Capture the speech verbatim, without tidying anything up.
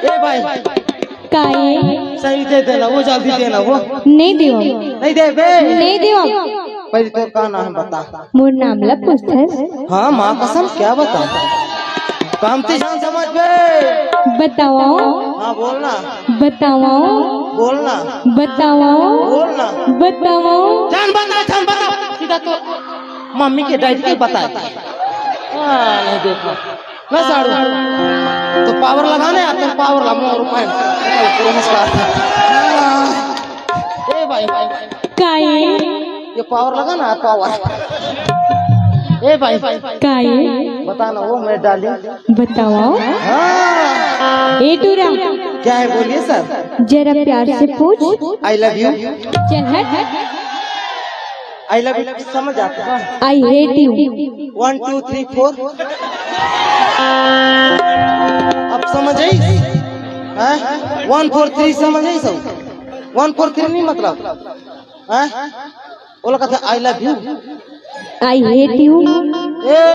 ए भाई, काहे? सही दे देना वो, जल्दी देना वो। नहीं देवंव। नहीं देबे? नहीं देवंव। पहले तोर का नाम बता। मोर नाम ला पूछथस? हाँ माँ कसम, क्या बता? काम ते जान समझ बे। बतावंव। हाँ बोलना। बतावंव। बोलना। बतावंव। बोलना। बतावंव। जान बंद, जान बंद। सीधा तो मम्मी के डैडी के बता। हाँ, नहीं देखना। ना साड़ू, तो पावर लगाना यार, तुम पावर ला मोर में। नमस्कार। ए भाई, काहे? ये पावर लगा ना, पावर। ए भाई, काहे? बता ना वो मेरे डार्लिंग। बतावंव। हाँ। ए टूरा। क्या है बोलिए सर। जरा प्यार से पूछ। I love you। चल हट। I love you समझ आता है। I hate you। One two three four। अब समझ आई? हैं? One four three समझ आई सब? One four three नहीं मतलब? हैं? वो लोग कहते I love you। I hate you। A,